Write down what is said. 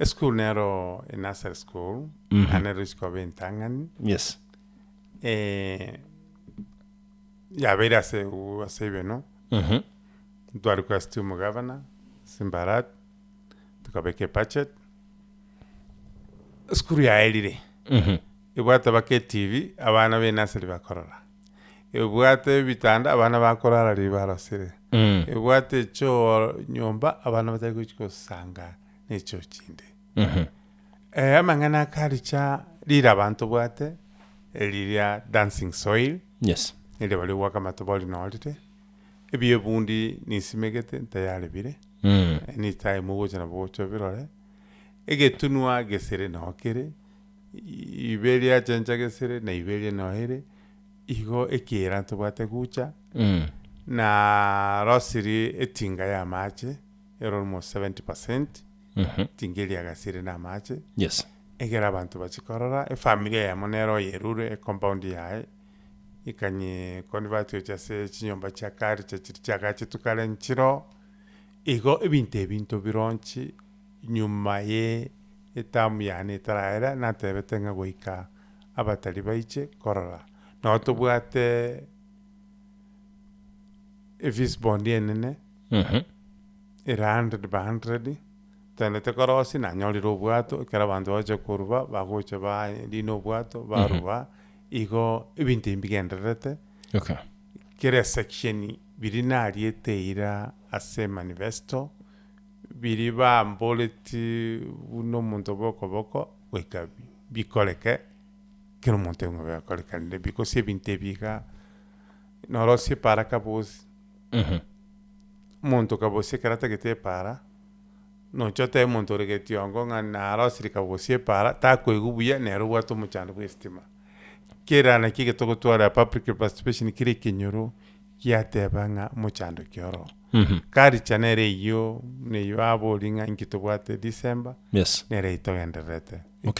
Esukuru nero enursery school, naende nero chikoba entang'ani. Yes. Yabeire ase ase ebeno, ntwa request omogavana, Simba Arati, tokabeka ebudget, esukuru yaerire, ebwate mpaka etv, abana ba enursery bakorora, ebwate ebitanda abana bakorara riria barosire, ebwate echoo nyomba abana batari gochi gosanga na echoo chinde. Amang'ana akaricha rire abanto obwate, riria dancing soil, Yes. riria baria goaka amatobori norire, ebiabundi nisimegete ntayari bire, anytime ogocha nabo ogocha obirore, egetunwa gesere noo kere, ibe riachencha gesere na ibe eria noo ere, igo ekiira ntobwate gucha, na rosiri etinga ya amache, ere almost 70%, etinga eria yagasire na amache, Yes. ekero abanto bachia korora, efamiri eyemo nere oyerure ecompound yaye, ekanye convert gochia ase chinyomba chia culture chiria chiagachetwe kare nchiroo, igo ebinto ebi ntobironchi nyuma ye eterm yane etaraera, natebete ng'a goika abatari baiche korora. Nabo tobwate efees bond enene, ere hundred by hundred, togendete korosia nanyorire obwato, ekero abanto bagocha koruba, bagocha barina obwato, baruba, igo ebinto ebi mbigendererete, Okay. kera esection biria nariete eira ase emanifesto, biria bamboretie buna omonto bwa okoboko, goika bikoreke, kera omonto aigwe biakorekanire because ebinto ebi iga, norosie epaara kabosi, omonto kabosi ekero atagete epaara, nocha otebe omonto ore getiongo ng'a narosirie kabosi epaara, takoigwa buya nere obwate omochando bwa estima. Kera naki egetogotwara public participation kera ekenyoro, giateba ng'a omochando ki oro. Culture nere eyio, neyio baboria ng'a inki tobwate December, Yes. nere eyio togendererete. Okay.